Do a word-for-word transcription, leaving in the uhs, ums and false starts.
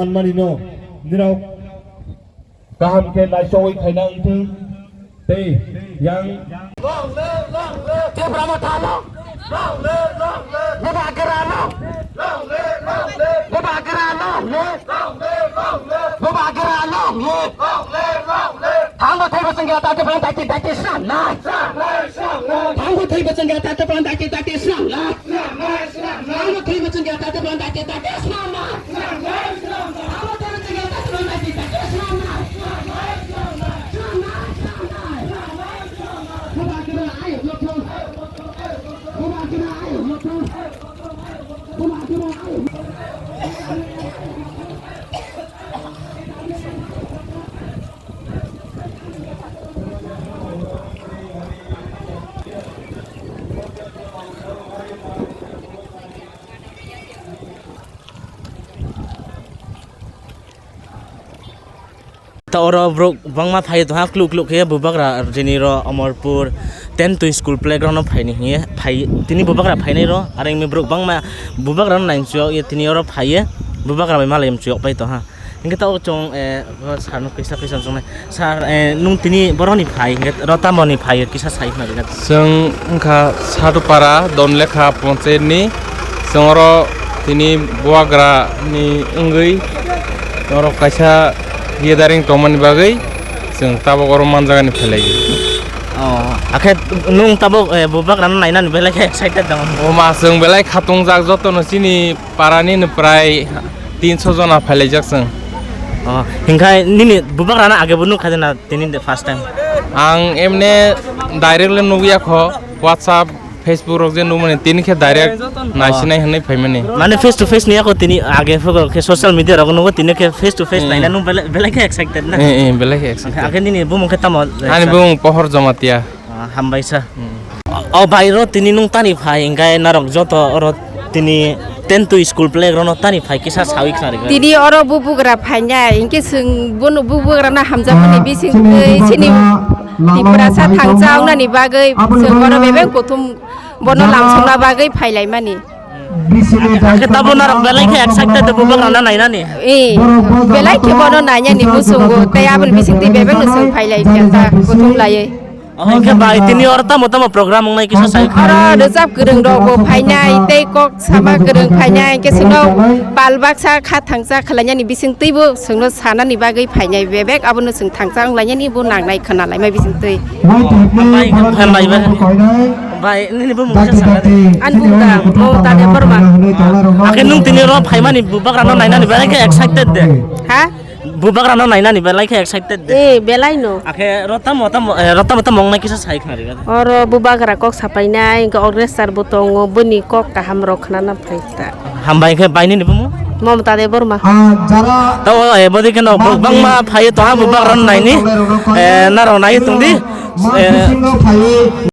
Manmani no, nirok kaham khe naisowi khaina wngthung tei yang Tiprano thalo. Bubagra no. Bubagra no. Bubagra no. Thango thaibo chwng ya ta te phan daki daki swnam nai. Thango thaibo chwng ya ta te phan daki daki swnam nai. Thango thaibo chwng ya ta te phan daki daki swnam nai. Ta oro borok bangma phai tongha, kluk kluk khe bubagra jini ro Amarpur ten twi school playground o phaini hiye phai, tini bubagra phainai ro, are wngwi borok bangma bubagra no naimchuk ye tini oro phaiye, bubagra bai malai mchuk pai tongha. Hingke ta o chwng, eh, o sir no kisa kisa chwngnai. Sir, eh, nung tini boroni phai, hingke ro tamoni phai, kisa sai khna rwgwk. Chwng wngkha Satupara Donlekha Ponchayet ni. Chwng oro tini bubagra ni wngwi oro kaisa gathering tongmani bagwi chwng tabuk oro manjagani phailaiwi. Oh, akhe nung tabuk, eh, bubagra no nainani belai khe excited dong. O ma, chwng belai khatungjak, jotono chini parani no prai tinso jona phailaijak chwng. Oh, hinkhai nini bubagrano age bo nukha de na tini de first time? Ang emne direct le nukya kho, WhatsApp, Facebook rok je nukmani tini khe direct naisinai hinwi phaimani. Mane face to face niyako tini age phugo khe social media rogo nugo tini khe face to face naina nung belai belai khe excited na? Eh, eh, belai khe excited. Age nini bumung khe tamo? Ani bumung Pohor Jamatia. Ah, hambai sa. Hmm. O bai ro tini nung tani phai hingkai narok joto oro tini ten twi school playground o tani phai kisa sawi khna rwgwk. Tini oro bubugra phainai hinkhe chwng bono bubugra no hamjakmani bisingtwi chini Tiprasa thangcha wngnani bagwi chwng oro bebak kuthum bono lamsokna bagwi phailaimani. Akhe tabo narok belai khe excited bubagra no nainani. Eh, belai khe bono nainani muchungo tei aboni bisingtwi bebak no chwng phailai khe ta kuthum laiwi. Omo hingke bai tini oro tamo tamo program wngnai kisa sai kha. Oro rwchap kwrwng rok bo phainai tei kok sama kwrwng phainai, hingke chwngno pal baksa kha thangcha khwlainani bisingtwi bo chwngno sanani bagwi phainai, bebak abono chwng thangcha wnglainani bo nangnai khwnalaima bisingtwi. Bai hingke phan bai bai. Bai nini bo mungsa sakha de. Ani bung da, bo da de Borma. Akhe nung tini oro phaimani bubagra no nainani belai khe excited de. Ha? Bubagra no nainani belai khe excited de. Eh, belai no. Akhe ro tamo tamo, eh, ro tamo tamo wngnai kisa sai khna rwgwk. Oro bubagra kok sapainai, hingke orchestra bo tongo, boni kok kaham rok khnana phai ta. Hambai khe bai nini bumung? Mamta Debbarma. To, eh, bodi kheno bangma phaio to, ha, bubagra no naini. Eh, naro nai tongdi. Eh,